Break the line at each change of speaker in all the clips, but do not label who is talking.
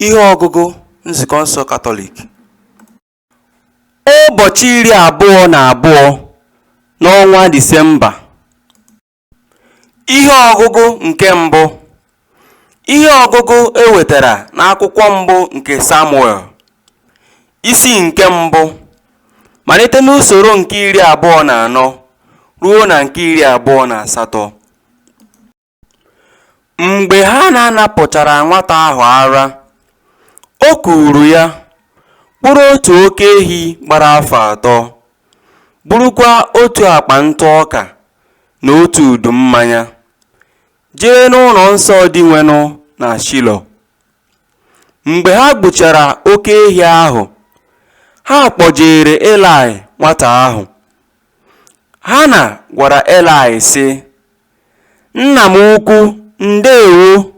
Ihe ọgụgụ Nzukọ nsọ Katọlik. Ụbọchị 22 n'ọnwa Disemba. Ihe ọgụgụ nke mbụ. Ihe ọgụgụ e wetara n'akwụkwọ mbụ nke Samuel. Isi nke mbụ. Malite n'usoro nke 24 ruo na nke 28. Mgbe Hana napụchara nwata ahụ ara, o kuuru ya, kpụrụ otu oke ehi gbara afọ 3, burukwa otu akpa ntụ ọka na otu udu mmanya, jee n'ụlọ nsọ Dinwenụ na Shilo. Mgbe ha gbuchara oke ehi ahụ, ha kpọjeere Ilaị nwata ahụ. Hana gwara Ilaị sị, Nna m ukwu, ndeewo,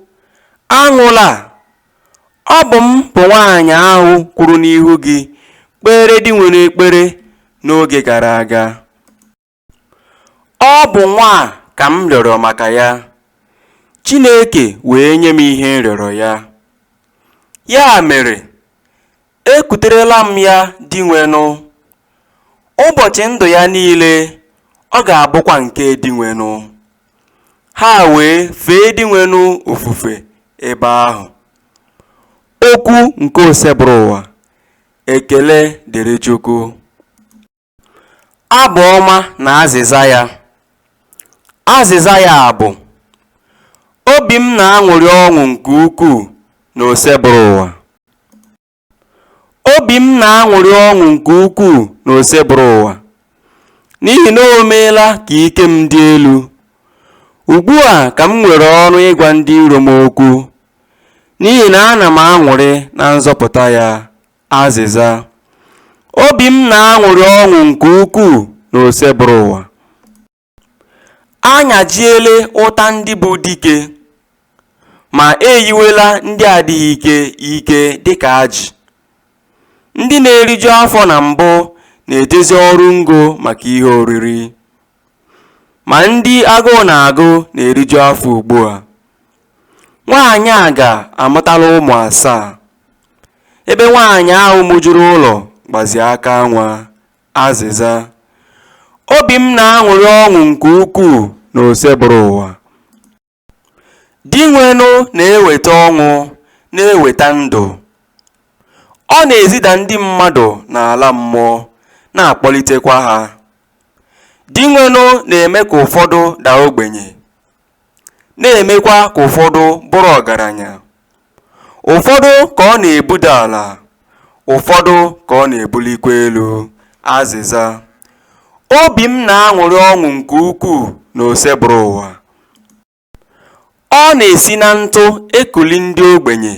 aṅụla. Ọ bụ m bụ nwaanyị ahụ kwụrụ n'ihu gị kpeere Dinwenụ ekpere n'oge gara aga. Ọ bụ nwa a ka m rịọrọ maka ya, Chineke wee nye m ihe m rịọrọ ya. Ya mere, ekuterela m ya Dinwenụ. Ụbọchị ndụ ya niile, ọ ga-abụkwa nke Dinwenụ. Ha wee fee Dinwenụ ofufe ebe ahụ. Okwu nke Osebụrụwa. Ekele dịrị Chukwu. Abụ ọma na azịza ya. Azịza ya bụ: Obi m na-aṅụrị ọṅụ nke ukwuu na Osebụrụwa. Obi m na-aṅụrị ọṅụ nke ukwuu na Osebụrụwa, n'ihi na o meela ka ike m dị elu. Ugbu a ka m nwere ọnụ ịgwa ndị iro m okwu, n'ihi na ana m aṅụrị na nzọpụta ya. Azịza. Obi m na-aṅụrị ọṅụ nke ukwuu na Osebụrụwa. A nyajiela ụta ndị bụ dike, ma e yiwela ndị adịghị ike ike dịka ajị. Ndị na-eriju afọ na mbụ na-ejezi ọrụ ngo maka ihe oriri, ma ndị agụụ na-agụ na-eriju afọ ugbu a. Nwaanyị aga amụtala ụmụ 7, ebe nwaanyị ahụ mụjuru ụlọ gbazi aka nwa. Azịza. Obi m na-aṅụrị ọṅụ nke ukwuu na Osebụrụwa. Dinwenụ na-eweta ọnwụ na-eweta ndụ. Ọ na-ezida ndị mmadụ n'ala mmụọ na-akpọlitekwa ha. Dinwenụ na-eme ka ụfọdụ daa ogbenye, na-emekwa ka ụfọdụ bụrụ ọgaranya. Ụfọdụ ka ọ na-ebuda ala, ụfọdụ ka ọ na-ebulikwa elu. Azịza. Obi m na-aṅụrị ọṅụ nke ukwuu na Osebụrụwa. Ọ na-esi na ntụ ekuli ndị ogbenye.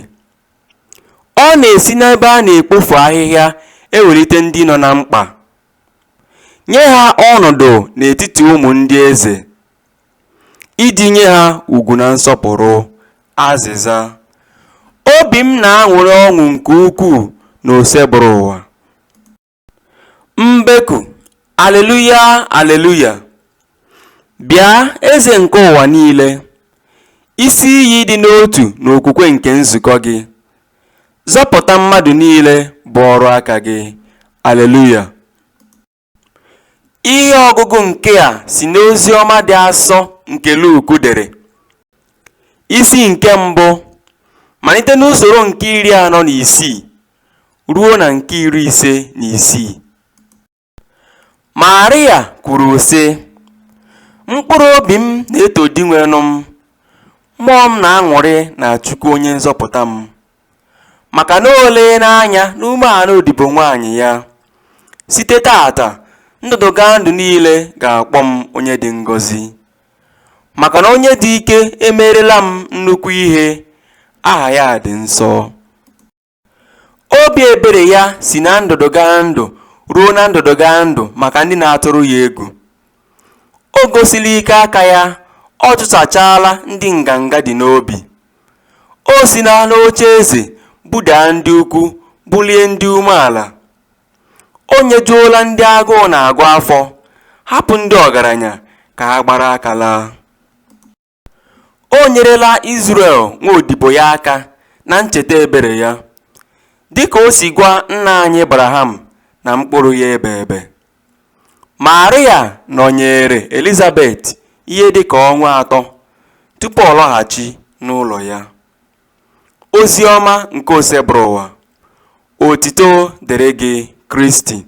Ọ na-esi n'ebe a na-ekpofu ahịhịa ewelite ndị nọ na mkpa, nye ha ọnọdụ n'etiti ụmụ ndị eze, iji nye ha ugwu na nsọpụrụ. Azịza. Obi m na-aṅụrị ọṅụ nke ukwuu na Osebụrụwa. Mbeku, Aleluya, Aleluya. Bịa, eze nke ụwa niile, isi iyi dị n'otu n'okwukwe nke nzukọ gị. Zọpụta mmadụ niile bụ ọrụ aka gị. Aleluya. Ihe ọgụgụ nke a si n'oziọma dị asọ nke Luk dere. Isi nke mbụ, malite n'usoro nke 46 ruo na nke 56. Marịa kwuru sị, Mkpụrụ obi m na-eto Dinwenụ m, mmụọ m na-aṅụrị na Chukwu onye nzọpụta m. Maka na o leela anya n'umeala odibo nwaanyị ya. Site taata, ndụdụgandụ niile ga-akpọ m onye dị ngọzi. Maka na onye dị ike emeerela m nnukwu ihe, aha ya dị nsọ. Obi ebere ya si na ndụdụgandụ ruo na ndụdụgandụ maka ndị na-atụrụ ya egwu. O gosila ike aka ya, ọ chụsachaala ndị nganga dị n'obi. O sila n'oche eze budaa ndị ukwu bulie ndị umeala. O nyejuola ndị agụụ na-agụ afọ, hapụ ndị ọgaranya ka ha gbara aka laa. O nyerela Izrel nwaodibo ya aka na ncheta ebere ya, dịka o si gwa nna anyị Abraham na mkpụrụ ya ebeebe. Marịa nọnyeere Elizabet ihe dịka ọnwa atọ tupu ọ lọghachi n'ụlọ ya. Oziọma nke Osebụrụwa. Otito dịrị gị Kristi.